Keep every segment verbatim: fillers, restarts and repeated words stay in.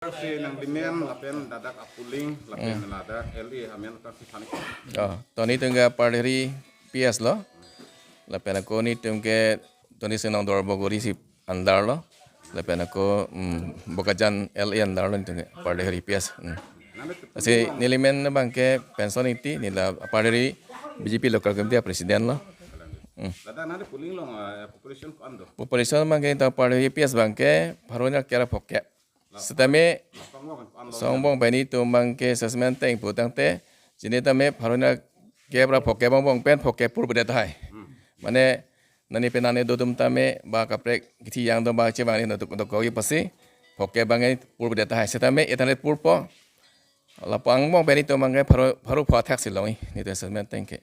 Si nanglimen lapen ladak a-polling lapen ladak L A amen ta si thanik. Oh, to netum ke Parderi P S lo. Lapen ako netum ke Toni Sinong Duarbagori si under lo. Lapen ako, mm, Bokajan L A under lo netum ke Parderi P S. Mm. Nanglitum Asi nelimen abang ke pension iti, neli la Parderi B J P local committee president lo. Mm. Ladak nanglitum polling along, eh, population ko-an do? Population abang ke ta Parderi P S abang ke pharo hini kep ra phongkep. Sitame Song angbong pen itum abang ke assessment ateng pu tangte, chini tame pharo hini kep ra phongkep angbong pen phongkep purbedet tahai. Mane nani pen nani do atum tame ba kaprek kithi yang do ba chevang ni do do kogi pasi phongkep abang ke purbedet tahai. Sitame eight hundred purpo. Lapu angbong pen itum abang ke pharo pharo pho athak si long, netum assessment ateng ke.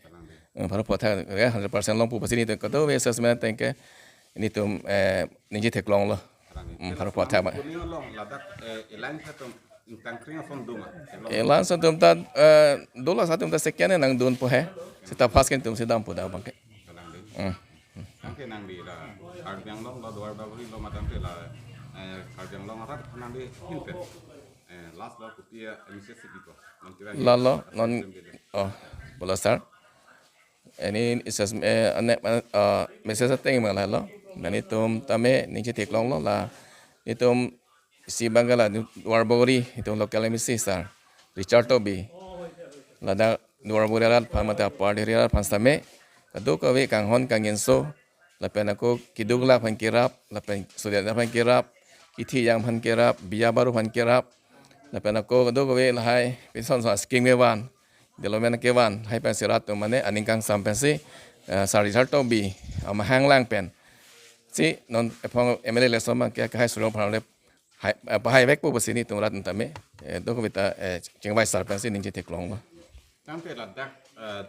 Eh, pharo pho athak ke hundred percent long pu pasi netum kadokave assessment ateng ke netum, eh, ningje theklonglo. Hmm, pharo pho athak abang. Polling along ladak, eh, alliance atum ingtangkring ason do ma? Alliance atum ta, eh, dolo atum ta second nangdunpo he. Seta first ke netum si dampo dak abang ke. Hmm. Anke nangli la Karbi Anglong lo, Duarbagori lo, mate la, eh, Karbi Anglong arat nangli ahin pen, eh, last lo kopi a-message si bipo? Non kira Lalo, non, oh, bola sir. Ini assess, eh, ane, eh, message ateng abang lalo. Netum tame ningje theklonglo la. Netum isi abang ke la Duarbagori itum local M A C sir Richard Tokbi. Ladak Duarbagori arat aphan mate Parderi arat aphan sitame kadokave kanghon kangjinso lapen ako keduk lak aphan kerap, lapen sudet aphan kerap, kithi yang aphan kerap, biya baru aphan kerap, lapen ako kadokave lahai pension so scheme kevan, development kevan, lahai pensi rat atum mane aning kangsam pensi, eh, sir Richard Tokbi amahang lang pen si non ephong M L A election abang ke kahai surong pharle hai, eh, pahai vekpo pusi netum rat tame, eh, dokave ta, eh, chingvai sar pensi ningje theklonglo. Tangte ladak, eh,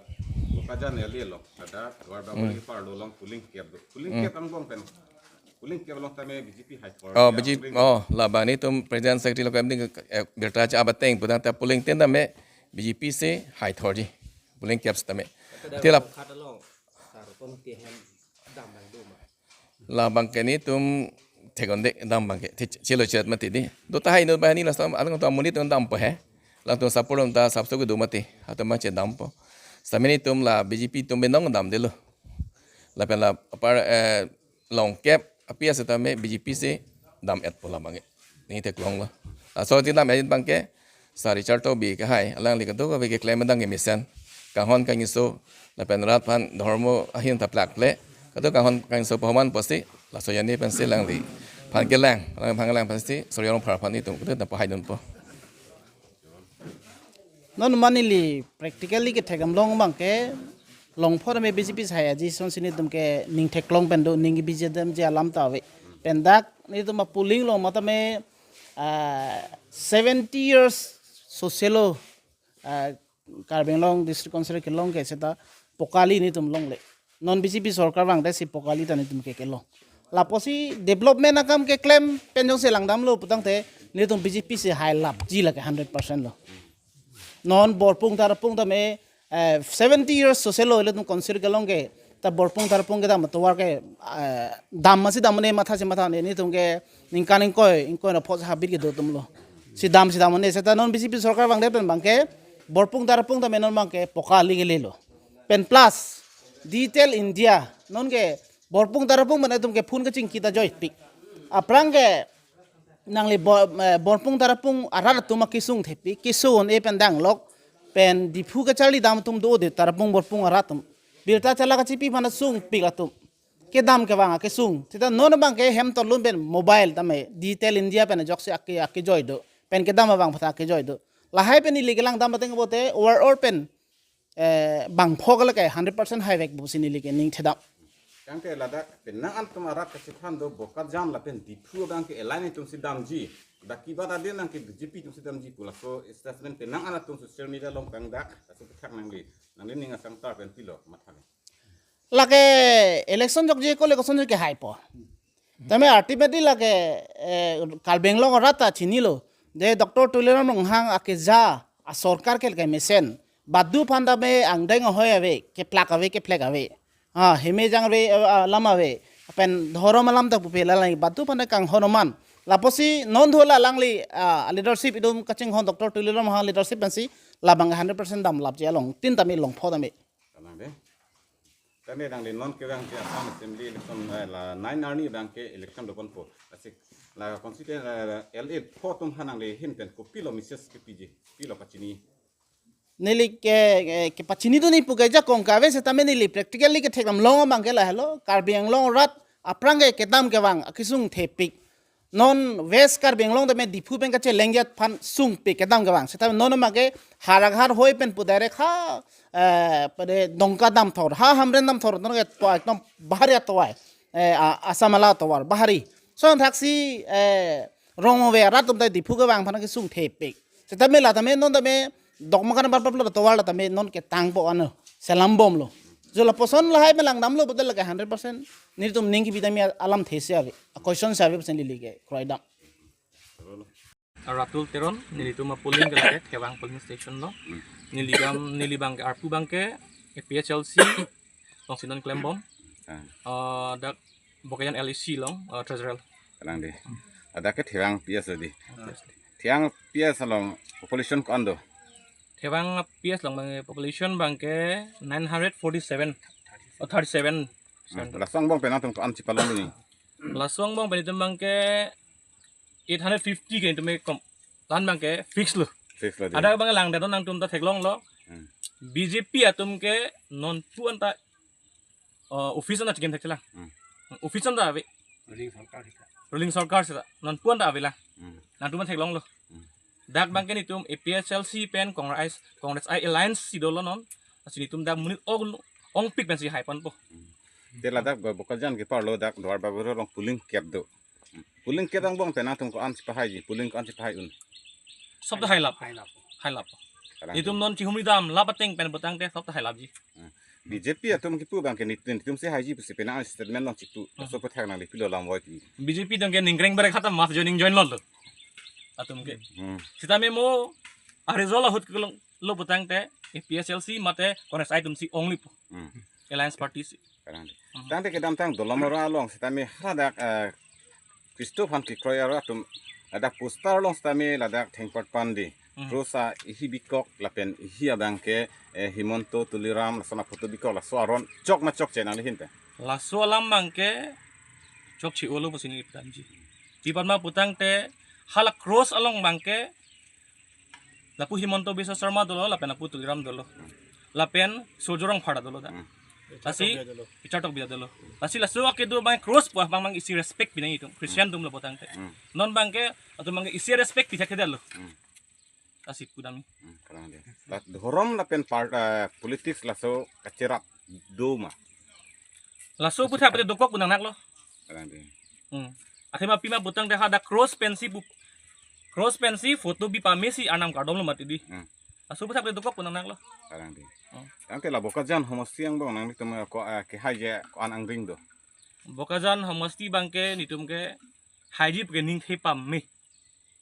Bokajan L A lo, ladak Duarbagori parlo along polling kep do. Polling kep angbong pen. Polling kep along tame B J P hai thor. Oh, ya, B J P, polling. Oh, labang netum president secretary lo kam ding, eh, birta cha abateng pu tangte polling tin tame B J P si hai thorji. Polling kep tame. Tila khat along, sar kon ti hem dam abang do ma? Labang ke netum theklong de dam abang ke. Thi chelo chet mati di. Do tahai no bahani la sam alang to amonit dampo he. Latum support ta sapso ke do mati. Hatum ma chedampo. Sitame netum la B J P atum binong damdelo. Lapen la apar, eh, longkep api asitame B J P si dam-etpo labang ke. Ningje theklonglo. Laso ti dam-et abang ke sir Richard Tokbi ke hai, alangli kadokave keklem adang kemesen. Kanghon kangjinso, lapen rat aphan dhormo ahin ta plakple. Kadokave kanghon kangjinso pahoman pusi, laso arni pensi alangliphan kelang, alangphan kelang pensi, Surjya Rongphar aphan netum kadokave ta pahaidunpo. Non mane neli practically ketheklong abang ke, longphot me B J P si hai aji son si netum ke ning theklong pen do, ning kebiji damji alam ta ave. Pen dak netum a-polling along mate me, ah, seventy years sose lo, ah, Karbi Anglong District Council kelong ke seta pokali netum longle. Non B J P sorkar vangte si pokali ta netum ke kelong. Lapusi development akam keklem pen jongsi langdamlo pu tangte netum B J P si hai lapji lake hundred percent lo. Non Borpung Tarapung tame, eh, seventy years sose lo ilitum council kelong ke, ta Borpung Tarapung kedam atovar ke, eh, dam masi dam ne matha si matha ne, netum ke ningkan ingkoi, ingkoi ra phos habit kedo atumlo. Si dam si dam ne, seta non B J P sorkar vangdet pen abang ke, Borpung Tarapung tame non abang ke pokali kelelo. Pen plus, Digital India, non ke Borpung Tarapung mane atum ke phone kachingki ta joipik. Aphrang ke nangli Bo-, eh, Borpung Tarapung arat atum akesung thepik, keso un-e pen danglok, pen Diphu kacharli dam atum do de Tarapung Borpung arat atum. Birta chala kachipi aphan sungpik atum. Kedam kevang akesung. Seta non abang ke hem tolun pen mobile tame Digital India pen ajoksi ake, akejoi do. Pen kedam abang aphan akejoi do. Lahai pen ili kelang dam ateng bote overall pen, eh, bangphok lake hundred percent haivekpo pusi neli ke ning thedam. Tangte ladak penang an atum arat kachephan do Bokajan lapen Diphu abang ke alliance atum si damji. Dak kibat adil nang ke B J P atum si damji pu laso statement penang an atum social media along pangdak, laso kethak nangli. Nangli ning asang tar pen pilo matha le. Lake election jokji ko le koson ke haipo. Tame ultimately lake, eh, Karbi Anglong arat ta chinilo. Je Doctor Tuliram Ronghang akeja asorkar ke kemesen. Badu aphan tame angdeng ahoi ave, keplak ave, kephlek ave. Ah, hemejang ave, eh, ah, lam ave. Pen dhorom alam ta pupe lalang badu aphan kanghon oman. Lapusi non dhola alangli, ah, leadership itum kachinghon Doctor Tuliram Ronghang leadership pensi labang hundred percent damlapji along tin tame longpho tame. Kalang de. Tame nangli non kevangji Assam Assembly election, eh, la nine arni abangke election doponpo. Asik la constituent, eh, L A pho atum aphan nangli ahin pen kopilo message kepiji, kopilo pachini. Neli ke, ke, kepachinidunji pu ke ajakong kave setame neli practically ketheklong abangke lahelo, Karbi Anglong arat aphrang ke kedam kevang akesung thepik. Non West Karbi Anglong tame Diphu pen kachelengji aphan sungpik kedam kevang. Setame non abangke Howraghat hoi pen pu direct ha, eh, pada Dongka damthor, ha Hamren damthor, non ke tovar ekdom bahari atovar, eh, a-, Assam ala tovar bahari. Lason thaksi, eh, rong ave arat atum ta Diphu kevang aphan kesung thepik. Setame la tame non tame dokmoka number plot tovar la tame non ketangpo ano. Selam bomlo. Jo lapuson lahai pen langdamlo botel lake hundred percent. Nelitum ning kebi tame alamthe si ave. A question si ave percent lili ke kroidam. Ratul Teron, nelitum apolling ke lake Thevang polling station lo. Neli abang, neli abangke arpu abangke A P H L C alongsi non klembom. Ah. Eh, dak Bokajan L A C along, eh, treasurer. Kalang de. Dak ke Thevang P S di. Ah. Thevang P S along population ko-an do? Thevang P S along abang population abangke nine hundred forty-seven. Oh, thirty-seven. Ah, laso angbong pen nangtum ko-an chipalongdunji? Laso angbong pen itum abangke eight hundred fifty ke itum ke kom, la-an abangke fix lo. Fix lo de. Hadak abang langdetnon nangtum ta theklonglo. Hmm. B J P atum ke non pu anta, eh, office anta chikim thekchelang. Hmm. Office anta ave. Ruling sorkar seta. Ruling sorkar seta. Non pu anta avelang. Hmm. Nangtum ta theklonglo. Hmm. Dak abangke nelitum A P H L C pen Congress, Congress I alliance si dolo non. Lasi nelitum dak monit ong, ongpik pensi haiponpo. Hmm. Te ladak Bo-, Bokajan keparlo dak Duarbagori along polling kep do. Polling kep angbong pen nangtum ko-an chipahaiji, polling ko-an chipahai un? Sob ta hailap. Hailap. Hailap. Kalang. Itum non chihumri damlap ateng pen putangte sob ta hailapji. Hmm. B J P atum kipu abangke nelitum, nelitum si haiji pusi penang statement along chipu. Hmm. Laso aputhak nangli pilo lam voi pi? B J P atum ke ningkreng berek khatam mass joining joinlo. Atum ke. Hmm. Setame mo a result ahut kelonglo putangte A P H L C mate Congress I atum si onglipo. Hmm. Alliance party si. Kalang de. Hmm. Tangte kedamtang Dolamara along setame haladak, eh, Khristo aphan kekroi arat atum ladak poster along setame ladak thengparpan di. Hmm. Cross a-ihi bikok lapen ihi abangke, eh, Himanta Tuliram lason aphoto bikok, laso aron chok ma chokche nangli ahin pen? Laso alam abangke chokche-olo pusi neli pudamji. Pi apot ma putangte hala cross along abangke lapu Himanta Biswa Sarma dolo, lapen lapu Tuliram dolo. Lapen Surjya Rongphar dolo dak. Hmm. Lasi Richard Tokbi dolo. Lasi laso akedo abang cross pu abang abang isi respect pi nangji itum. Christian atumlo putangte. Hmm. Non abangke atum abangke isi respect pi thekthedetlo. Hmm. Lasi pudamji. Hmm, kalang de. La dhorom lapen par-, eh, politics laso kacherap do ma? Laso aputhak pute dokok pu nangnaklo. Kalang de. Hmm. Athema pima putangte hadak cross pensi pu, cross pensi photo bi pamesi arnam kardomlo mati di. Hmm. Laso aputhak pute dokok pu nangnaklo. Kalang de. Hmm. Tangte la Bokajan homosti angbong nanglitum ko, eh, kehaiji ko-an angring do? Bokajan homosti abangke nelitum ke haiji pu ke ningthe pame.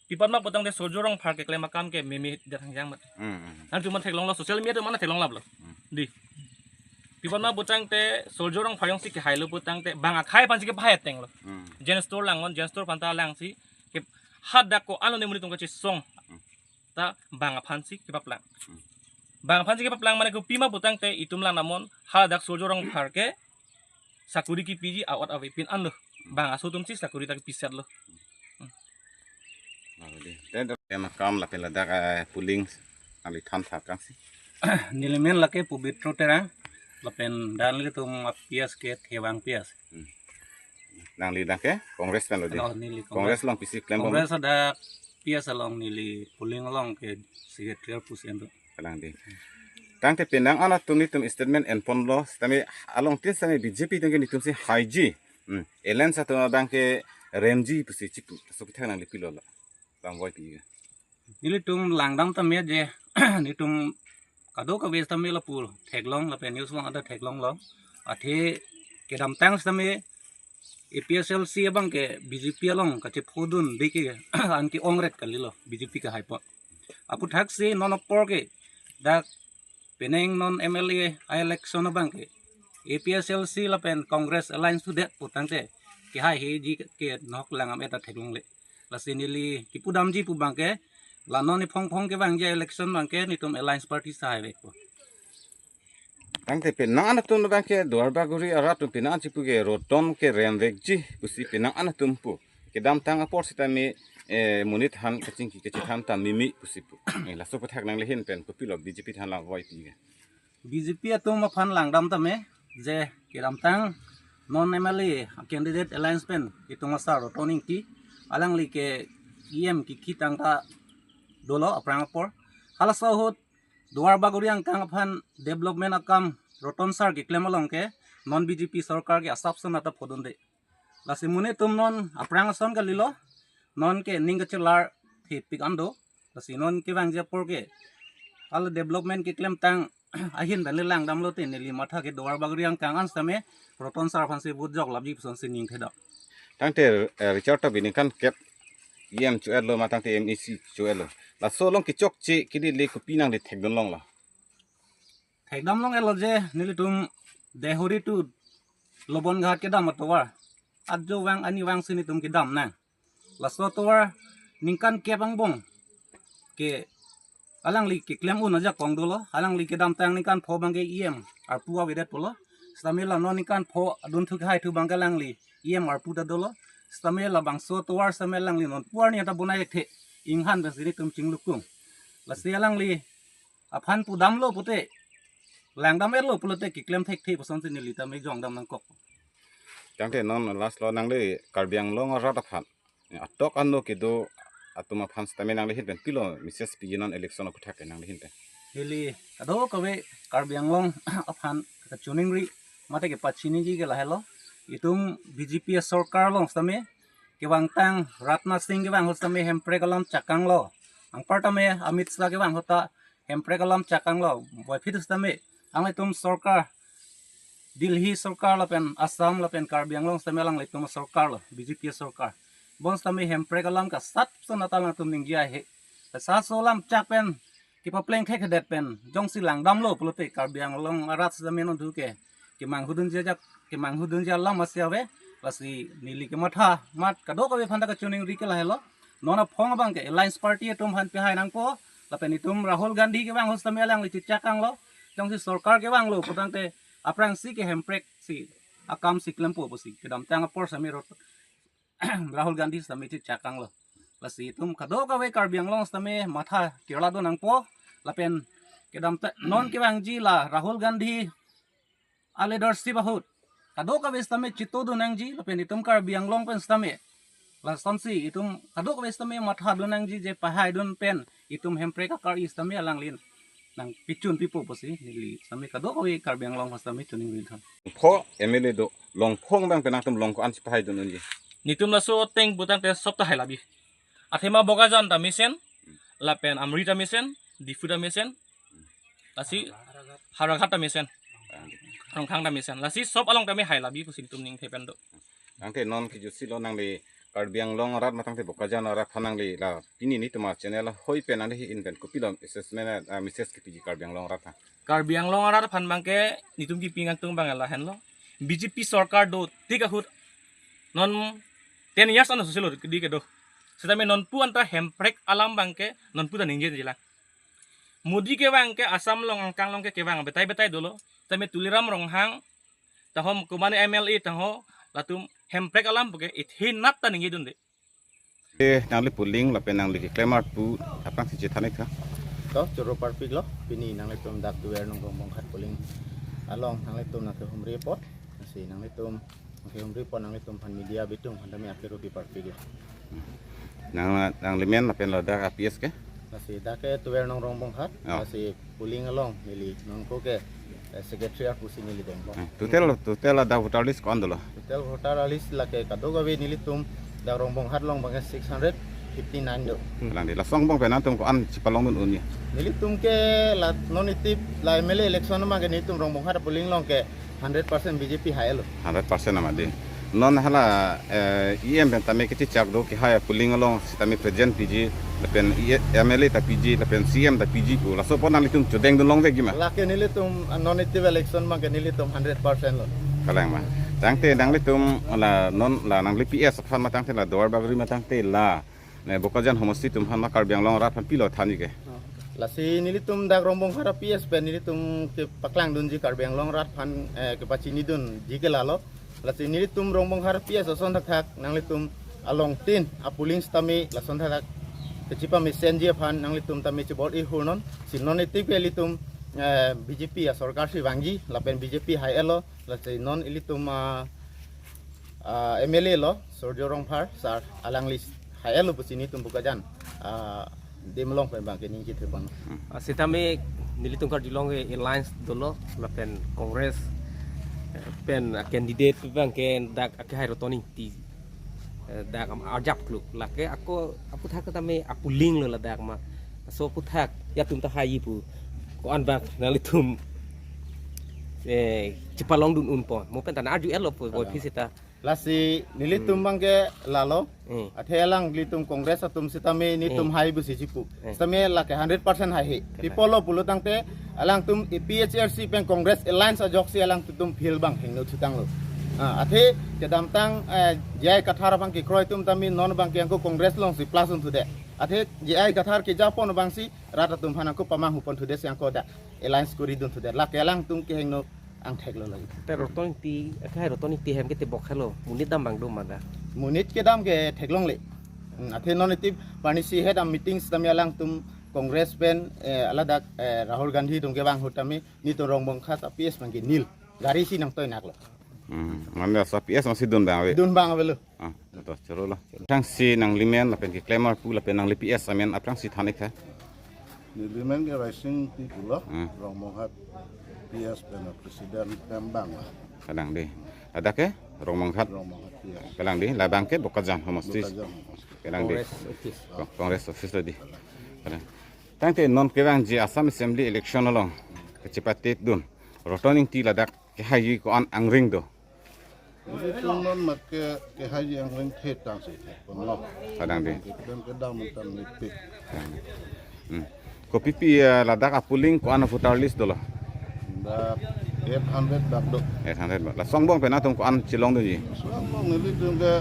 Pi apot ma putangte Surjya Rongphar keklem akam ke meme det hangjang mati. Hmm, hmm, hmm. Nangtum ta theklonglo, social media atum ta theklonglaplo. Hmm. Di. Pi apot ma putangte Surjya Rongphar jongsi kehailo putangte bang akhai aphansi kepahai atenglo. Hmm. General store langnon, general store aphanta langsi ke hadak ko-an lone monit atum kachesong. Hmm. Ta bang aphansi kepaplang. Hmm. Bang aphansi kepaplang mane kopi ma putangte itum langdamnon hadak Surjya Rongphar ke sakuri kepiji awat avepin anlo. Bang aso atumsi sakuri ta kepisetlo. Hmm. Lalu di. Then, eh, makam lapen ladak, eh, polling nangli than thak kangsi. Neli men lake Pobitro Terang, lapen nelitum a-P S ke Thevang P S. Hmm. Nangli dak ke Congress penlo di? Oh, neli Congress. Congress along pisi klembom? Congress hadak P S along neli polling along ke secretary pusi ando. Kalang di. Tangte penang an atum nelitum statement enponlo, setame along tin setame B J P atum ke nelitumsi haiji. Hmm. Alliance atum abangke remji pusi chipu. Laso aputhak nangli pilo la lam voi pi? Nelitum langdam tame je, nelitum kadokave setame lapu theklong lapen news along ada theklonglo. Athe kedamtang setame A P H L C abangke B J P along kachephodun dei ke an ke-ongret kalilo B J P kehai apot. Aputhaksi non apor ke dak penang non M L A election abangke A P H L C lapen Congress alliance sudet putangte kehaiheji ke nok langdam eta theklongle. Lasi neli kipudamji pu abangke, la non iphong phong kevangji election abangke netum alliance party si haivekpo. Tangte penang an atum abangke Duarbagori arat atum penang an chipu ke roton keremvekji pusi penang an atum pu. Kedamtang apor sitame, eh, monit aphan kachingki kachethan ta mimi pusi pu. Eh, laso aputhak nangli ahin pen kopilo B J P aphan lang voi pi ke. B J P atum aphan langdam tame je kedamtang non M L A candidate alliance pen itum asar Roton Ingti, alangli ke E M kikhi tangka dolo aphrang apor. Halaso ahut Duarbagori angkang aphan development akam Roton sar keklem along ke non B J P sorkar ke asap son ata phodunde. Lasi monit atum non aphrang ason kalilo, non ke ning kachelar thepik an do. Lasi non kevangji apor ke hala development keklemtang ahin pen le langdamlote neli matha ke Duarbagori angkang an sitame Roton sar aphansi vote joklapji puson si ning thedam. Tangte, eh, Richard Tokbi ningkan kep E M cho-etlo ma tangte M A C cho-etlo. Laso along kechokche ke neli kopi nangli thekdun longlo? Thekdam long-etlo je nelitum Deihori to Lobonghat kedam atovar, ajo vang ani vang si netum kedam nang. Laso atovar ningkan kep angbong ke alangli keklem un ajakong dolo. Alangli kedamtang ningkan pho abangke E M arpu avedetpo lo. Sitame la non ningkan pho adunthu kehai thu abangke alangli E M arpu ta dolo. Sitame labangso atovar sitame alangli non pu arni ata bonai thekthe, inghan pensi netum chinglukung. Lasi alangli aphan pudamlo pute, langdam-etlo pulote keklem thekthe puson si neli tame jongdam nangkok. Tangte non last lo nangli Karbi Anglong arat aphan, atok ano kedo atum aphan sitame nangli ahin pen pilo message piji non election aputhak ke nangli ahin pen? Neli kadokave Karbi Anglong aphan kachiningri mate kepachiniji ke lahelo. Itum B J P sorkar along sitame kevangtang Rajnath Singh kevang ahut sitame hemprek alam chakanglo. Anparta me Amit Shah kevang ahut ta hemprek alam chakanglo. Boiphi sitame, ang itum sorkar, Delhi sorkar lapen Assam lapen Karbi Anglong sitame alanglitum sorkar lo, B J P sorkar. Bonsitame hemprek alam ke asap son ata alangtum ningje ahe. Laso alam chak pen kepapleng thekthedet pen jongsi langdamlo pulote Karbi Anglong arat sitame non thu ke kemanghudunji ajak, kemanghudunji alam asi ave. Lasi neli kematha mat kadokave aphan ta kachiningri ke lahelo. Non aphong abangke alliance party atum aphan pehai nangpo. Lapen itum Rahul Gandhi kevang ahut sitame alangli chechakanglo. Jongsi sorkar kevanglo putangte aphrangsi ke hemprek si akam si klempo pusi kedamtang apor sitame rot Rahul Gandhi sitame chechakanglo. Lasi itum kadokave Karbi Anglong sitame matha kirla do nangpo. Lapen kedamtang non kevangji la Rahul Gandhi aleadership ahut kadokave sitame chito do nangji, lapen itum Karbi Anglong pen sitame lasonsi itum kadokave sitame matha do nangji je pahaidun pen itum hemprek akar-i sitame alanglin nangpichun pipo pusi neli sitame kadokave Karbi Anglong sitame chiningri tha. Pho M L A do, longphong abang penang atum long ko-an si pahaidun unji? Netum laso ateng putangte sop ta hai labi. Athema Bokajan ta mesen, lapen Amri ta mesen, Diphu ta mesen, lasi Howraghat ta mesen, Rongkhang ta mesen. Lasi sop along tame hai labi pusi netum ningthe pen do. Tangte non kijutsi lo nangli Karbi Anglong arat ma tangte Bokajan arat aphan nangli la pini netum a-channel hoi pen nangli ahin pen kopilo assessment, ah, message kepiji Karbi Anglong arat aphan? Karbi Anglong arat aphan abangke netum kipi nangtung abang lahenlo. B J P sorkar do tik ahut non ten years ano sosilo di kedo. Sitame nonpu anta hemprek alam abangke nonpu ta ningjejilang. Modi kevang ke Assam along angkang along ke kevang betai betai dolo. Sitame Tuliram Ronghang tahom komane M L A taho latum hemprek alam puke ithinat ta ningjedunde. Eh, nangli polling lapen nangli keklem arpu aphrangsi chethan ik tha. To, choro parpiklo, pini nanglitum dak Tuver Nongbong Bongkhat polling along nanglitum nangkehumri apot. Lasi nanglitum nangkehumri apot nanglitum aphan media bitung aphan tame akero pi parpiklo. Nang, nangli men lapen ladak a-P S ke? Lasi dak ke Tuver Nongbong Bongkhat, oh, lasi polling along neli nonko ke, eh, secretary arpu si neli dengpo. Eh, total, total ladak voter list ko-an dolo? Total voter list lake kadokave nelitum dak Rongbonghat along abangke six hundred fifty nine do. Kalang di, laso angbong pen nangtum ko-an chipalongdun un-e? Nelitum ke la non itip la M L A election abangke nelitum Rongbonghat polling along ke hundred percent B J P hailo. Hundred percent nama di. Non hala, eh, E M pen tame kechechak do, kehai polling along sitame present piji, lapen E-, M L A ta piji, lapen C M ta piji pu. Laso apot nanglitum chodengdun longvekji ma? Lake nelitum, ah, non itip election abangke nelitum hundred percent lo. Kalang ma. Tangte nanglitum la non la nangli P S aphan ma tangte la Duarbagori ma tangte la Ne Bokajan homosti atum aphan ma Karbi Anglong arat aphan pilo thanji ke? Lasi nelitum dak Rongbonghat a-P S pen nelitum kepaklangdunji Karbi Anglong arat aphan, eh, kepachinidunji ke lalo. Lasi nelitum Rongbonghat a-P S ason thakthak nanglitum along tin a-polling sitame lason thakthak kechipamesenji aphan nanglitum tame chibor-i hurnon. Si non itip ke ilitum, eh, B J P asorkar si vangji lapen B J P hai-etlo. Lasi non ilitum, ah, ah, M L A lo, Surjya Rongphar sir, alangli hai-etlo pusi nelitum Bokajan, ah, adim along pen abang ke ningje thepon. Ah, sitame nelitum karjulong ke alliance dolo lapen Congress, eh, pen, ah, candidate abang ke dak akehai Roton Ingti, eh, dak am arjap kluk lake ako aputhak tame a-polling lo ladak ma. So aputhak ya atum ta hai pu ko-an abang nanglitum, eh, chepalongdun unpo. Mo pen ta arju-etlo po, po phi sita. Lasi nelitum abang ke lalo. Hmm. Athe alanglitum Congress atum sitame nelitum Hmm. hai pusi chipu. Hmm. Sitame lake hundred percent haihe. Kena. Pi apotlo pulo tangte alangtum A P H L C pen Congress alliance ajoksi alangtum field abang hingno chutanglo. Ah, athe kedamtang, eh, J I Kathar abang kekroi atum tame non abang ke angko Congress alongsi plus un thude. Athe J I Kathar kejapon abangsi rat atum aphan angko pamanghu pon thude si angko dak alliance koridun thude. Lake alangtum kehingno angthek lo lagi. Te Roton Ingti, akehai Roton Ingti hem ke tebok helo, monit dam abang do ma dak? Monit kedam ke theklongle. Hmm, athe non itip panisi het a-meeting sitame alangtum Congress pen, eh, ladak, eh, Rahul Gandhi atum kevang ahut tame nelitum Rongbonghat a-P S abang ke nil. Gari si nangtoi naklo. Hmm, mane laso P S masi dun abang ave? Dun abang avelo. Ah, to choro lo. Aphrangsi nanglimen lapen keklem arpu lapen nangli P S amen aphrangsi than-ik tha. Nelimen ke Raising Ingti pulo, Hmm. Rongbonghat P S pen president klem abang la. Kalang dei. Ladak ke Rongbonghat. Rongbonghat P S. Kalang dei, labang ke Bokajan homosti. Bokajan homosti. Kalang dei. Congress office. Ko-, Congress office lo dei. Kalang. Tangte non kevangji Assam Assembly election along kachepatedun Roton Ingti ladak kehaiji ko-an angring do? Nelitum non mat ke, kehaiji angring thetang si thepon lo. Kalang dei. Keklem kedam untam nipik. Hmm. Kopipi, eh, ladak a-polling ko-an a-voter list dolo? Dak eight hundred dak do. Eight hundred ba. Laso angbong pen atum ko-an chelongdunji? Laso angbong nelitum ke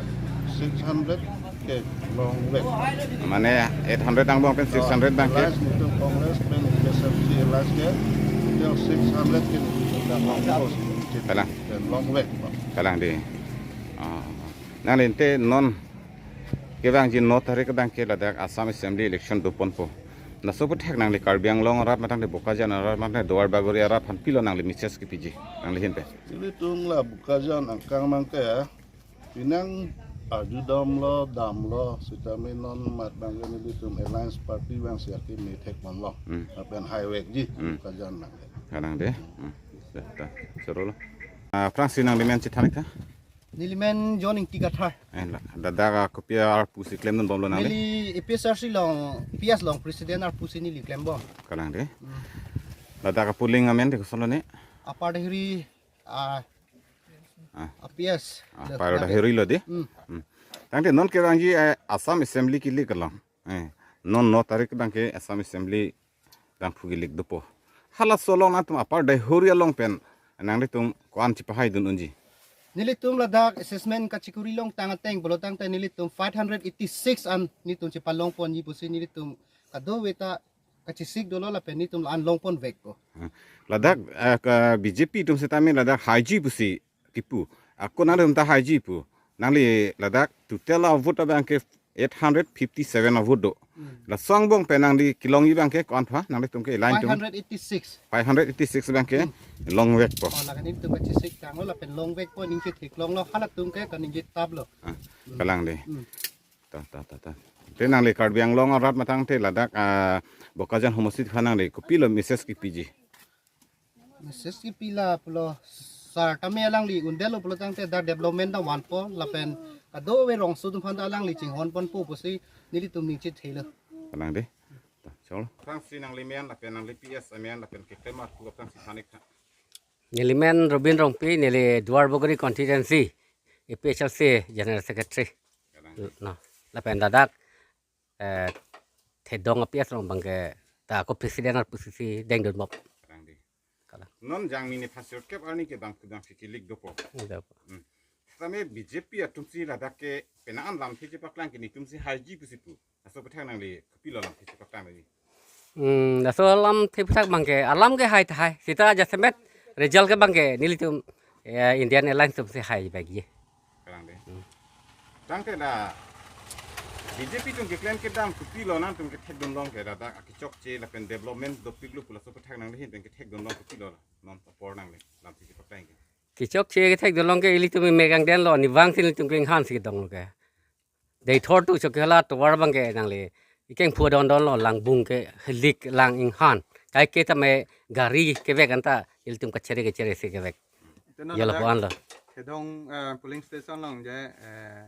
six hundred ke longvek. Mane eight hundred angbong pen six hundred abang ke? Alliance nelitum Congress pen K S F C alliance ke, total six hundred ke nelitum dak longvek. Kalang. Pen longvek. Kalang dei. Ah. Nangli ante non kevangji no tarik abang ke ladak Assam Assembly election doponpo. Laso aputhak nangli Karbi Anglong arat matangte Bokajan arat matangte Duar Bagori arat aphan pilo nangli message kepiji nangli ahin pen? Nelitum la Bokajan angkang abang ke, pinang arju damlo, damlo, sitame non mat abang ke nelitum alliance party abang si akeme thekponlo. Hmm. Lapen haivekji Hmm. Bokajan abang ke. Kalang dei. Hmm. Da, da. Choro lo. Ah, aphrangsi nanglimen chethan-ik tha? Nelimen John Ingti Kathar. Eh, la, ladak, ah, kopi arpu si klemdunbomlo nangli? Neli A P H L C along, P S along president arpu si neli klembom. Kalang dei. Hmm. Ladak a-polling amen dei kosonlo ne? Upper Dehori, ah, Ah. A P S. Ah, Upper Dehori lo dei. Hmm. Hmm. Tangte non kevangji, eh, Assam Assembly kelik along. Eh, non no tarik abang ke Assam Assembly abang phu kelik dopo. Halaso along nangtum Upper Dehori along pen nanglitum ko-an chepahaidun unji? Nelitum ladak assessment kachekori longtang ateng pulo tangte nelitum five hundred eighty-six an nelitum chepalongponji pusi nelitum kadokave ta kachesik dolo lapen nelitum la-an longponvekpo. Hmm. Ladak, eh, ke B J P atum sitame ladak haiji pusi kipu. Ako nangtum ta haiji pu. Nangli ladak total a-vote abang ke eight hundred fifty-seven a-vote do. Hmm. Laso angbong pen nangli kelongji abang ke ko-an pha, nanglitum ke alliance atum? Five hundred eighty-six. Five hundred eighty-six abang ke Hmm. longvekpo. Oh, lakan nelitum kachesik tanglo lapen longvekpo, ningje theklonglo, halatum ke kaningje taplo. Ah, Hmm. kalang dei. Hmm. Ta, ta, ta, ta. Te nangli Karbi Anglong arat matangte ladak, ah, Bokajan homosti aphan nangli kopilo message kepiji? Message kepi la pulo, sir tame alangli undelo pulo tangte dak development ta vanpo lapen kadokave rongso atum aphan ta alangli chinghonponpo pusi nelitum ningje thelo. Kalang dei. Ta, choro. Aphrangsi nanglimen lapen nangli P S amen lapen keklem arpu aphrangsi than-ik tha. Nelimen Robin Rongpi, neli Duar Bagori constituency, A P H L C General Secretary. Kalang. No. Lapen ladak, eh, Thedong a-P S along abang ke ta ko-president arpu si dengdunbom. Kalang dei. Kalang. Non Jangmi niphai sirkep arni ke bangphu bangphi kelik dopo. Dopo. Hmm. Sitame B J P atum si ladak ke penang an lamthe chepaklang ke netum si haiji pusi pu. Laso aphuthak nangli kopilo lamthe chepaklangji? Hmm, laso lamthe aphuthak abangke, alam ke hai tahai. Seta jasemet result ke abangke nelitum, eh, Indian Alliance atumsi haivekji. Kalang dei. Hmm. Tangte la B J P atum keklem kedam kopilo nangtum kethekdun long ke, ladak akechokche lapen development dopiklo pu laso aphuthak nangli ahin pen kethekdun long kopilo la? Non apor nangli lamthe chepaklangji. Kechokche kethekdun long ke ilitum mek angdeng lo, ne vangsi ilitum ke inghan si kedong lo ke. Deithor to chok hala tovar abangke nangli ikeng phu dondon lo, langbung ke helik lang inghan. Kaike tame gari kevek anta ilitum kachere kachere si kevek. Ito na ya ladak lapuan lo. Thedong, eh, polling station along je, eh,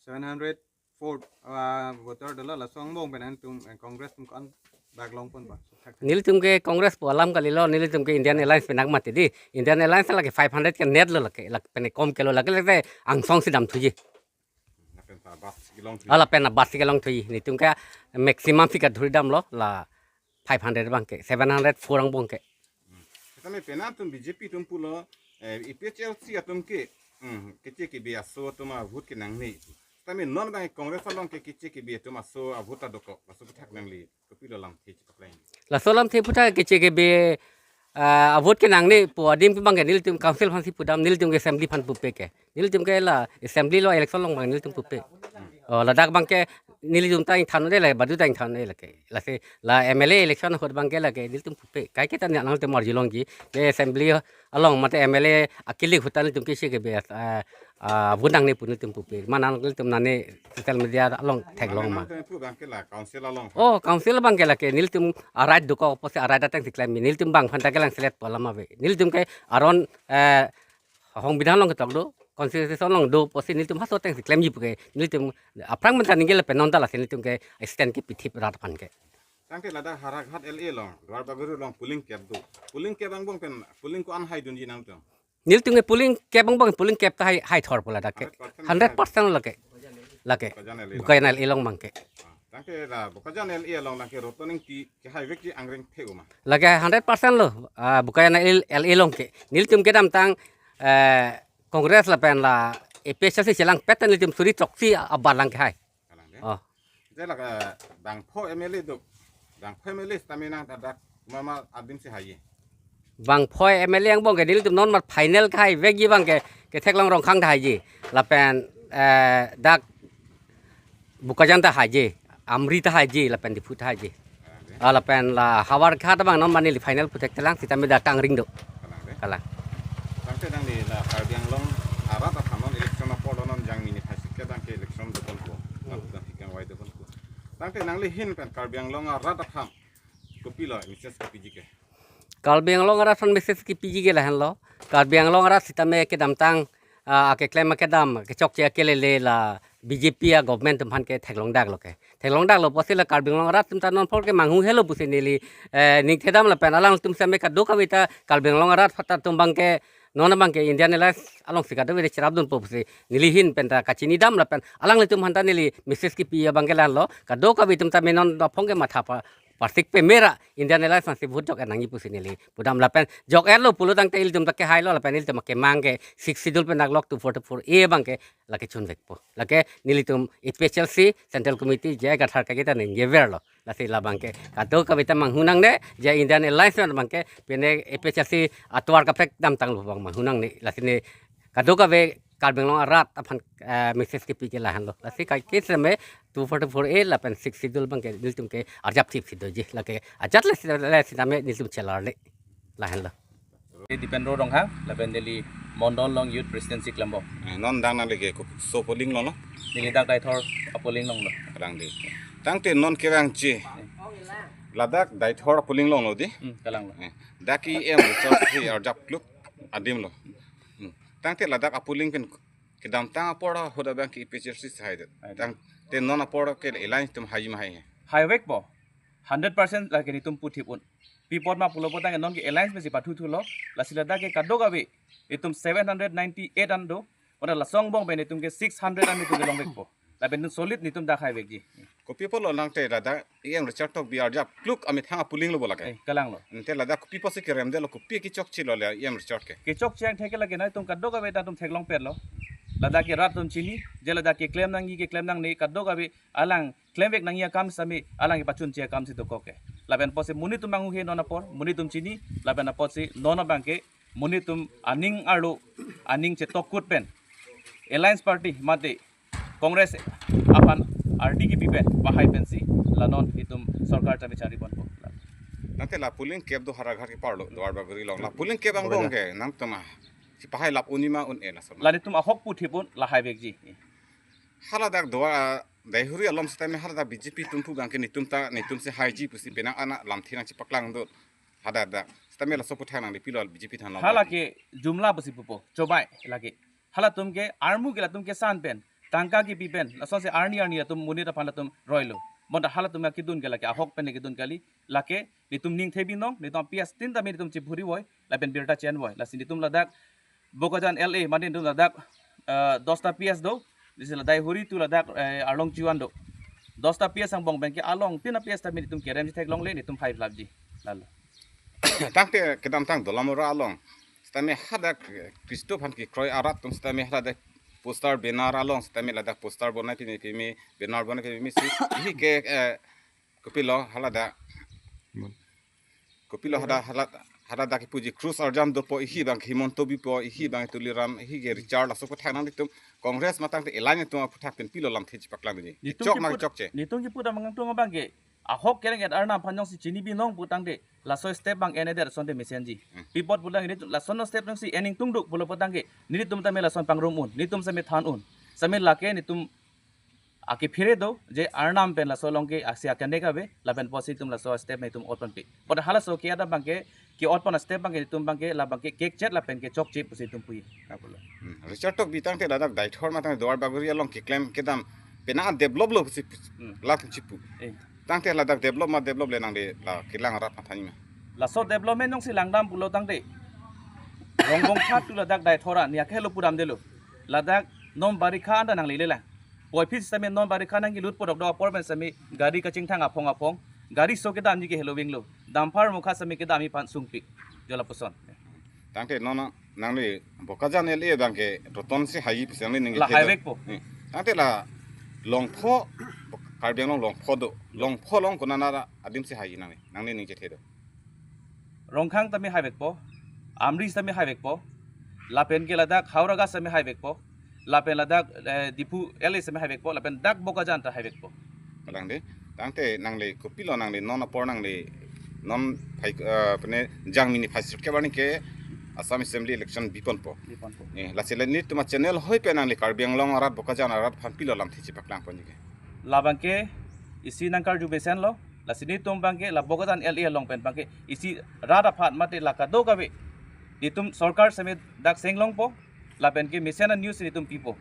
seven hundred four, ah, voter dolo, laso angbong pen nangtum, eh, Congress atum ko-an bak longponpo? Nelitum ke Congress pu alam kalilo, nelitum ke Indian Alliance pen nangmati dei. Indian Alliance lake five hundred ke net lo lake, lake pen kom kelo lake, lake angsong si damthuji. Lapen ta bas kelong thu. Ala pen bas kelong thuji. Nelitum ke maximum figure dhuri damlo la five hundred abangke, seven hundred four angbong ke. Sitame penang atum B J P atum pulo, eh, A P H L C atum ke, hmm, keche kebe aso atum avote kenangne. Sitame non abang Congress along ke keche kebe atum aso avote ta dokok. Laso aphuthak nangli kopilo lamthe chepaklangji? Laso lamthe aphuthak keche kebe, ah, avote kenangne pu adim ke abangke nelitum council aphansi pudam, nelitum ke assembly aphan pupe ke. Nelitum ke la assembly lo election along abang nelitum pupe. Oh, ladak abangke nelitum ta ingthan-un-e le, badu ta ingthan-un-e lake. Lasi la M L A election ahut abangke lake nelitum pupe. Kaike ta nangtum arjulongji, ke assembly along mate M L A akilik ahut ta nelitum keche kebe, ah, ah, avote nangne pu nelitum pupe. Mane nelitum nane social media along theklong ma. Nangtum pu abangke la council along. Oh, council abangke lake nelitum a-right dokok pusi a-right ateng si klemji. Nelitum bang aphan ta kelang selet pu alam ave. Nelitum ke aron, eh, songbidhan along ketok do, constitution along do pusi nelitum halaso ateng si klemji pu ke. Nelitum aphrang pen ta ningje lapen non ta lasi nelitum ke stand kepi thip rat aphan ke. Tangte ladak Howraghat L A along, Duarbagori along polling kep do. Polling kep angbong pen polling ko-an haidunji nangtum? Nelitum ke polling kep angbong, polling kep ta hai, haithor pu ladak ke. Hundred percent lake. Lake. Bokajan L A along. Bokajan L A along abangke. Ah, tangte la Bokajan L A along lake Roton Engti kehaivekji angring the-o ma? Lake hundred percent lo, ah, Bokajan L A, L A along ke. Nelitum kedamtang, eh, Congress lapen la A P H L C chelangpet ta nelitum suri throksi abalang kehai. Kalang dei. Oh. Ite lake bangpho M L A do. Bangpho M L A sitame nang ladak mama adim si haiji? Bangpho M L A angbong ke nelitum non mat final kehaivekji abangke, ketheklong Rongkhang ta haiji. Lapen, eh, dak Bokajan ta haiji, Amri ta haiji, lapen Diphu ta haiji. Ah, lapen la Howraghat abang non mane neli final puthekthelang sitame dak angring do. Kalang dei. Kalang. Tangte nangli la Karbi Anglong arat aphan non election apor lo, non jangmi ni phasi ke abangke election doponpo. Non abang hikang wai doponpo. Tangte nangli ahin pen Karbi Anglong arat aphan kopilo message kepiji ke? Karbi Anglong arat aphan message kepiji ke lahenlo. Karbi Anglong arat sitame kedamtang, ah, akeklem akedam, kechokche akelele la B J P a-government atum aphan ke theklongdaklo ke. Theklongdaklo pusi la Karbi Anglong arat atum ta non apor ke manghu helo pusi neli, eh, ningthedam lapen alangtum sitame kadokave ta Karbi Anglong arat atum abangke non abangke Indian Alliance alongsi kadokave cherapdunpo pusi neli ahin pen ta kachinidam lapen alanglitum aphan ta neli message kepi abangke lahenlo. Kadokave atum ta me non aphong ke matha pa parsik peme ra Indian Alliance aphansi vote jok-et nangji pusi neli pudam lapen jok-etlo pulo tangte ilitum ta kehailo lapen ilitum akemang ke Sixth Schedule pen naklok two forty-four A abangke lake chunvekpo. Lake nelitum A P H L C Central Committee J I Kathar kaike ta ningjeverlo. Lasi la abangke kadokave ta manghu nangne, je Indian Alliance abangke pine A P H L C atovar kaprek damtanglo abang manghu nangne. Lasi ne kadokave Karbi Anglong arat aphan, eh, message kepi ke lahenlo. Lasi kaike sitame two forty-four A lapen Sixth Schedule abangke nelitum ke arjap thip si doji. Lake ajat le sitame nelitum chelarle. Lahenlo. Dipendro Ronghang, lapen neli Mondol along Youth President si klembom. Eh, non dak nangli ke koso polling along lo? Neli dak Deithor a-polling along lo. Kalang dei. Tangte non kevangji ladak Deithor a-polling along lo dei? Hmm, kalang lo. Eh, dak E M Richard si arjap kluk adim lo. Hmm. Tangte ladak a-polling pen kedamtang apor ahut abangke A P H L C si haidet. Haidet. Tangte non apor ke alliance atum haiji ma, hai? Haivekpo. Hundred percent lake nelitum puthip un. Pi apot ma pulo apot tangke non ke alliance pensi pathuthulo. Lasi ladak ke kadokave itum seven hundred ninety-eight an do. Pada laso angbong pen itum ke six hundred an itum ke longvekpo. Lapen itum solid nelitum dak haivekji. Kopi apotlo nangte ladak E M Richard Tokbi arjap kluk amethang a-polling lo bo lake? Eh, kalang lo. Ante ladak kopi apotsi keremdetlo, kopi kechokchelo le E M Richard ke? Kechokche angthek ke lake nangtum kadokave ta itum theklongpetlo. Ladak ke rat atum chini, je ladak keklem nangji keklem nangne kadokave alang klemvek nangji akam sitame alang kepachunche akam si dokok ke. Lapen apotsi monit atum anghu he non apor, monit atum chini, lapen apotsi non abang ke monit atum aning arlo, aning chetok kut pen Alliance Party mate Congress aphan ardi kepi pen pahai pensi la non itum sorkar sitame chari ponpo. Tangte la polling kep do Howraghat keparlo Duarbagori along. La polling kep angbong ke nangtum a chipahai lap un-e ma un-e lason. La netum ahok pu thip un lahai vekji. Haladak Duar, Daihuri along sitame haladak B J P atum pu abang ke netum ta netum si haiji pusi penang ana lamthe nangchipaklang do haladak. Sitame laso aputhak nangli pilo B J P than along. Hala ke jumla pusi pupo, chobai lake. Halatum ke armu ke latum kesan pen, tangka kepi pen, lasonsi arni arni latum monit aphan latum roilo. Bonta halatum akedun ke lake, ahok pen kedun kali, lake, netum ning thebinong, netum P S tin tame netum chibhuri voi, lapen birta chen voi. Lasi netum ladak, Bokajan L A, mane netum ladak, eh, dosta P S do, lasi la Daihuri tu ladak, eh, arlong chuan do. Dosta P S angbong pen ke along, tin a P S tame netum kerem theklongle, netum five lap ji. Lalo. Tangte kedamtang Dolamara along. Sitame hadak, eh, Khristo aphan kekroi arat atum sitame hadak poster banner along sitame ladak poster bonai pimi pimi banner bonai pimi si. Ihi ke, eh, kopilo haladak. Kopilo hada hala haladak kepuji Cruz Arjan dopo ihi abang Himanta bipo ihi abang Tuliram ihi ke Richard laso aputhak nangtum Congress matang te Alliance atum aputhak pen pilo lamthe chipaklang ji. Netum chok ma keput, chokche. Netum kepu dam nangtum abang ke. Ahok kereng et Arnam aphan jongsi chini binong pu tangte, laso step abang en-edet asonte mesenji. Hmm. Pi apot pu tangte, lason step jongsi en ingtungduk pulo pu tangte, netum tame lason pangrum un, netum sitame than un. Sitame lake netum akephere do, je Arnam pen laso along ke aksi akanek ave, lapen apotsi netum laso step netum ot ponpe. Bonta halaso ke-et abang ke, ke-ot pon step abang ke netum abang ke, la abang ke kekchet lapen kechokche pusi netum puji. Apulo. Hmm. Richard Tokbi tangte ladak Deithor matang Duarbagori along keklem kedam penang develop lo pusi Hmm. latum chipu. Eh. Tangte ladak develop ma develop le nangli la kelang arat matha nima. Laso development jongsi langdam pulo tangte. Rongbong khat tu ladak Deithor an, ya kehelo pudam delo. Ladak non barikha anta nanglele la. Puvoiphit sitame non barikha nangkelut podok do apor pen sitame gari kachingthang aphong aphong. Gari so kedamji kehelo vinglo. Dumper mukha sitame kedamji aphan sungpik. Jo lapuson. Tangte non nangli Bokajan L A abang ke Roton si haiji pusi nangli ning la chethe do. Haivekpo. Hmm. Tangte la Longpho, Karbi Anglong Longpho do. Longpho along konat adim si haiji nangli. Nangli ning chethe do. Rongkhang tame haivekpo, Amri tame haivekpo, lapen ke ladak Howraghat tame haivekpo, lapen ladak, eh, Diphu L A tame haivekpo, lapen dak Bokajan ta haivekpo. Kalang de, tangte nangli kopilo nangli non apor nangli non phai, eh, pene jangmi ni phai sirkep arni ke Assam Assembly election bi ponpo. Bi ponpo. Eh, lasi le netum a channel hoi pen nangli Karbi Anglong arat Bokajan arat aphan pilo lamthe chipaklang ponji ke. La abang ke isi nangkarju mesenlo. Lasi netum abang ke la Bokajan L A along pen abang ke isi rat aphan mate la kadokave netum sorkar sitame dak senglongpo lapen ke mesen a news netum pipo.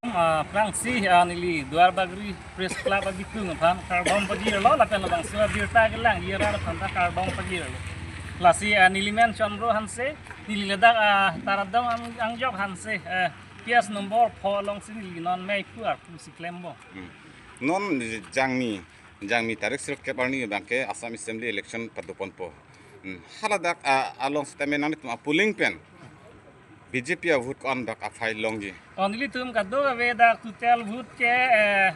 Ah, aphrangsi, ah, neli Duarbagori Press Club abitung aphan kardom pajirlo lapen labangso abirta kelang ira aphan ta kardom pajirlo. Lasi, ah, neli men Chandra Hanse, neli ladak, ah, Taradong ang, angjok Hanse, eh, P S number pho alongsi neli non mei phu arpu si klempo. Hmm. Non jangmi, jangmi tarik sirkep arni abang ke Assam Assembly election pado ponpo. Hmm. Haladak, ah, along sitame nangtum a polling pen B J P a vote ko-an bak aphai longji. Oh, nelitum kadokave dak total vote ke, eh,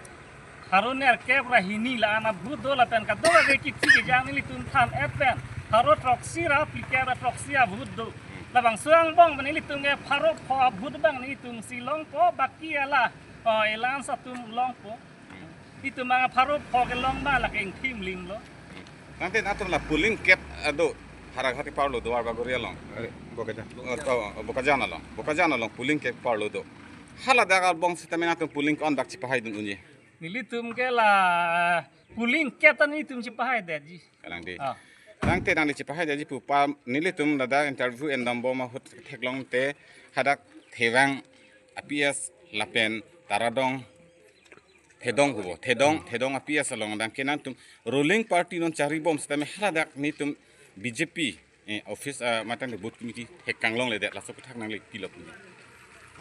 pharo nerkep ra hini la-an a vote do lapen kadokave kithi kejang nelitum than-et pen pharo throksi ra phlikep ra throksi a vote do. Labangso angbong pen nelitum ke pharo pho a vote abang nelitum si longpo baki ala, oh, Alliance atum longpo. Itum abang pharo pho kelong ma lake ingthim linglo. Tangte nangtum la polling kep ado Howraghat keparlo Duarbagori along. Eh, Bokajan. Oh, oh, Bokajan along. Bokajan along polling keparlo do. Haladak angbong sitame nangtum polling ko-an bak chipahaidun unji. Nelitum ke la polling kep ta nelitum chipahaidetji. Kalang de. Ah. Tangte nangli chipahaidetji pu pa nelitum ladak interview endam bom ahut theklong te hadak Thevang a P S lapen Taradong Thedong hubo. Thedong, Thedong a P S along abang ke nangtum ruling party non chari bom sitame haladak netum B J P, eh, office, ah, matang booth committee hekang longledet laso aputhak nangli pilo pu.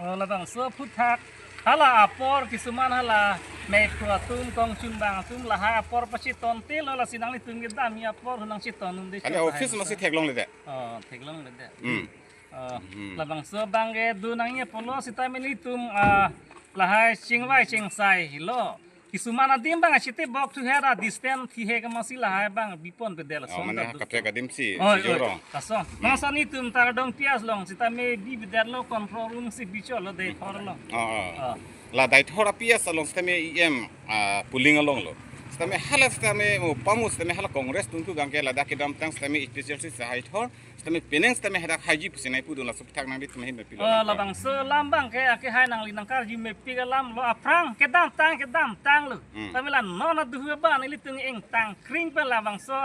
Oh, labangso aputhak hala apor kisuman hala mei phu atum kongchunbang atum lahai apor pachetontelo lasi nanglitum kedamji apor nangcheton unde. Hala office masi theklongledet. Oh, theklongledet. Hmm. Ah, hmm, labangso abang ke do nangji apotlo sitame nelitum, ah, lahai chingvai chingsai lo. Kisuman adim abang sitame bok thuher a distance thihe kemasi lahai abang bipon pedel. Oh, ason mane ta do kaprek adim si, oi, si oi, jorong. Lason. Hmm. Masa nelitum Taradong P S along sitame bibedetlo control room si bichotlo dei thorlo. Oh, oh. Oh. La dei thor a P S along sitame E M, ah, polling along lo. Sitame hala sitame mo pamu sitame hala Congress atum thu abang ke ladak kedamtang sitame H P C L C si hai thor. Sitame penang sitame hadak haiji pusi nangpudun, laso aphuthak nanglitum ahin mepik lo. Oh, nangpudun. Labangso alam abang ke akehai nangli nangkarju mepik alam lo, aphrang kedamtang kedamtang lo. Hmm. Tame la non aduhu abang nelitum ingtang kring pen labangso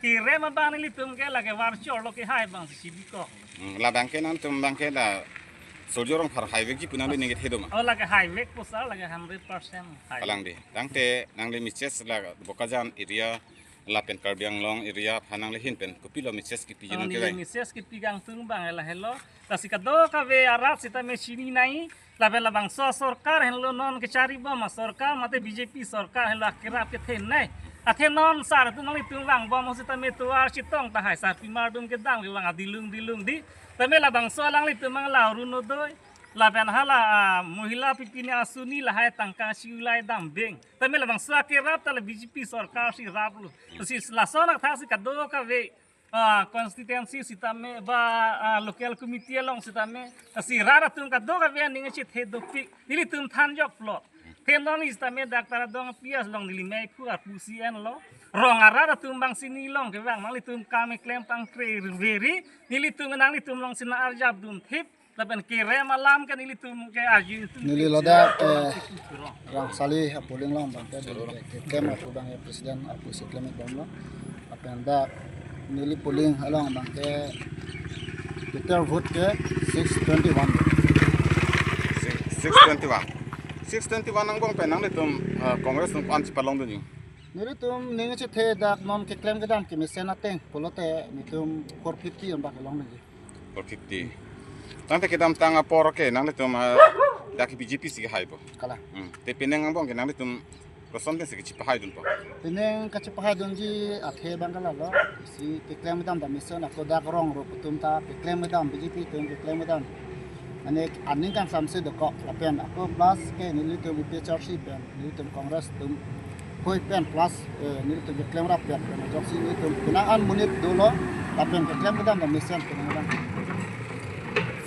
kerem abang nelitum ke lake varchor lo kehai abang si bikok. Hmm, la abang ke nangtum abang ke la Surjya Rongphar haivekji pu nangli ning kethe do ma? Oh, lake haivek pusar lake hundred percent hai. Kalang dei. Tangte nangli message la Bokajan area lapen Karbi Anglong area aphan nangli ahin pen kopilo message kipiji? Oh, nang neli kevang message kipi kangtung abang lahelo. Lasi kadokave arat sitame chini nangji, lapen labangso sorkar henlo non kecharibom asorkar mate B J P sorkar henlo akerap kethenei. Athe non sar atum nanglitum vangbom sitame tovar chetong tahai, sarpimar atum kedam kevang adilung dilung dei. Tame labangso alanglitum abang la Orunodoi lapen hala, ah, Mohila Pipini Asoni lahai tangka si ulai dambeng. Tame labangso akerap ta la B J P sorkar si raplo. Si lason athak si kadokave, ah, constituency sitame ba, ah, local committee along sitame si rat atum kadokave aning chethe dopik, nelitum thanjok plot. Then non sitame dak Taradong P S along neli mei phu arpu si enlo. Rong arat atum abang si nelong kevang, nanglitum kam keklem pangkre veri, nelitum nanglitum along si nang-arjap dunthip. Lapen kerem alam ke nelitum ke arju itu neli nelitum ladak, eh, Rangsali a polling along abang ke, ke, keklem aphu abang ke president aphu si klemdetbomlo. Lapen dak neli polling along abang ke total vote ke six twenty-one. Six, six twenty-one. Six twenty-one angbong pen nanglitum, eh, Congress atum ko-an chepalongdunji? Nelitum ning chethe dak non keklem kedam kemesen ateng pulote nelitum four fifty anbak kelongdunji. Four fifty. Tangte kedamtang apor ke nanglitum, ah, dak B J P si kehaipo. Kalang. Hmm. Te penang angbong ke nanglitum koson pensi kachepahaidunpo? Penang kachepahaidunji athe abang ke lalo. Si keklem kedam ta mesen ako dak rong rup atum ta keklem kedam B J P atum keklem kedam. Mane aning kangsamse dokok lapen ako plus ke nelitum A P H L C pen nelitum Congress atum hoi pen plus, eh, nelitum keklem rap pen pen ajoksi nelitum penang an monit dolo lapen keklem kedam ta mesen penang kedam.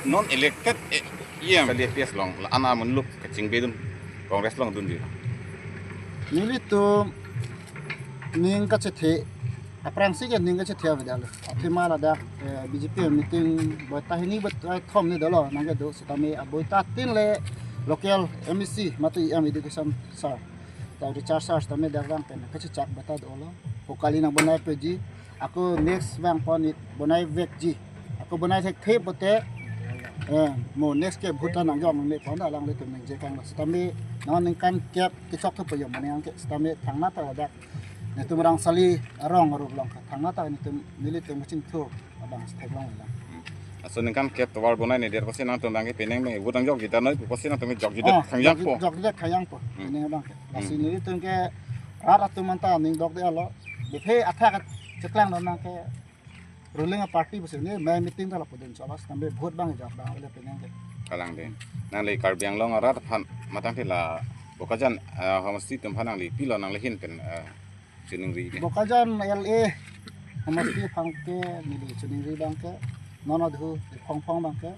Non elected, eh, E M L A P S along la-an amonit lo kachingbedun Congress along dunji? Nelitum ning kachethe, aphrangsi ke ning kachethe avedetlo. Athema ladak, eh, B J P meeting boita hini boita thom ni dolo nangkedo sitame aboita tin le local M A C mate E M education sir ta Richard sir sitame dak abang pen kachechak boita dolo. Pokali nang bonai peji, ako next abang pon bonai vekji. Ako bonai thekthe pote, eh, mo next ke vote nangjong nangne pon alanglitum ningje kanglo. Sitame non ningkan kep kechok thu payom mane angke sitame thangnat ta dak netum Rangsali arong arup along thangnat ta netum nelitum kachingthur abang theklonglo. Laso ningkan kep tovar bonai nedet pusi nangtum abang ke penang me vote nangjokji ta noi pusi nangtum jokji det, oh, thangjangpo. Jokji, jokji det thangjangpo. Hmm. Penang abang ke. Lasi, hmm, nelitum ke rat atum anta ning dokdetlo. Biphe athak cheklang non nang ke ruling party pusi ne mei meeting ta lapu dun cholas tambe vote abang jok abang le penang ke. Kalang dei. Nangli Karbi Anglong arat aphan matangte la Bokajan, eh, homosti atum aphan nangli pilo nangli ahin pen, eh, chiningri ke? Bokajan L A homosti aphan ke neli chiningri abang ke non aduhu phongphong abang ke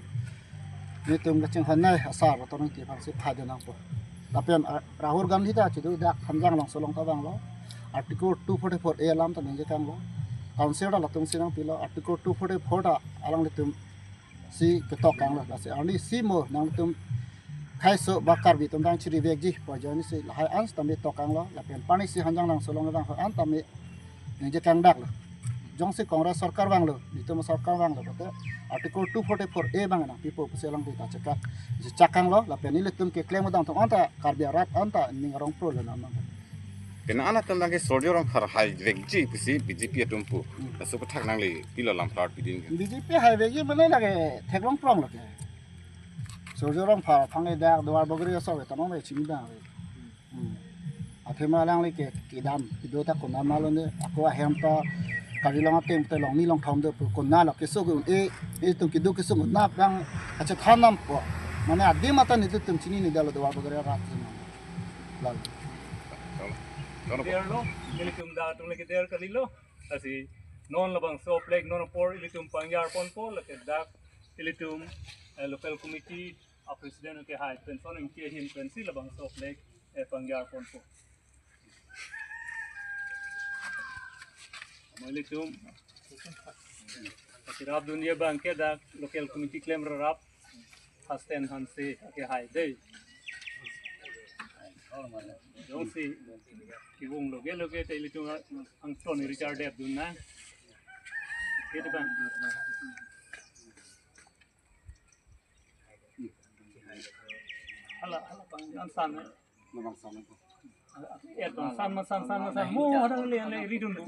netum kachinghon nei asar atorni ti aphan si phadun nangpo. Lapen, ah, Rahul Gandhi ta chidu dak Hanjanglangso along ta vanglo. Article two forty-four A alam ta ningje kanglo. Council ta latum si nangpilo. Article two forty-four ta alanglitum si ketok kanglo. Lasi arni si mo nangtum khaiso ba Karbi atum abang chiri vekji pu ajoine si lahai an sitame tok kanglo. Lapen pani si Hanjanglangso along vang ho an tame ningje kangdaklo. Jongsi Congress sorkar vanglo, netum sorkar vanglo, bote Article two forty-four A abang nangpipo pusi alang ta chekak, chekak kanglo, lapen nelitum keklem kedam atum anta Karbi arat anta ning arong pro lo namang. Penang an atum abang ke Surjya Rongphar haivekji pusi B J P atum pu. Hmm. Laso aphuthak nangli pilo lam klar pidun ke? B J P haivekji mane lake theklong prong lake. Surjya Rongphar aphan ke dak Duarbagori aso ke tamang le chini abang. Hmm. Athema alangli ke kedam kedo ta konat ma lo ne, ako ahem ta Karbi Anglong atum te longni longthom do pu konat lo keso un-e, itum kedo keso un-e abang achethan dampo. Mane adim ata nelitum chinine detlo, Duarbagori arat atum. Lalo. Derlo, ilitum dak atum le keder kalilo. Lasi non labangso flag non apor ilitum pangjar ponpo, lake dak ilitum, eh, local committee a president ke hai pensi ingke ahin pensi labangso flag, eh, pangjar ponpo. Mo ilitum, pachirap dunji abang ke dak local committee klem rarap Hasten Hanse ke hai dei. Jongsi kevung loge loge te ilitum angton Richard Deb dun nang. Gitu bang. Hala, hala bang, an san, eh. Labang san, eh. Eh, bang san, ma san, san, ma san. Mo, ada le, le, ridun bu.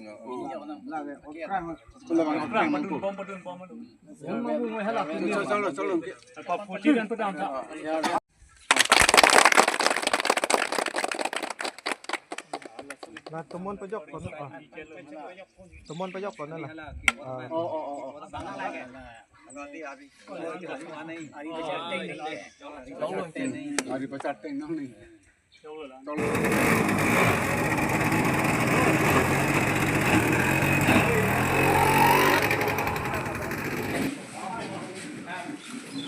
Labang Krang, madun, bom, madun, bom, madun. Bom, madun, hala. Chalo, chalo, chalo. Apa putih dan pedang, tak? Na, tomon pejok kono, ah. Tomon pejok kono la. Ah. Oh, oh, oh, oh. Ari pacharteng nang ni.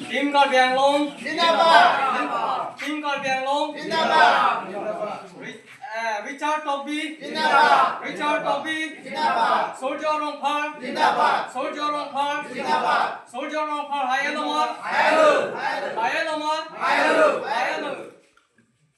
Team Karbi Anglong. Zindabad. Team Karbi Anglong. Zindabad. Ri-, eh, Richard Tokbi. Zindabad. Richard Tokbi. Zindabad. Surjya Rongphar. Zindabad. Surjya Rongphar. Zindabad. Surjya Rongphar, hai alomar. Hai alo. Hai alomar. Hai alo. Hai alo.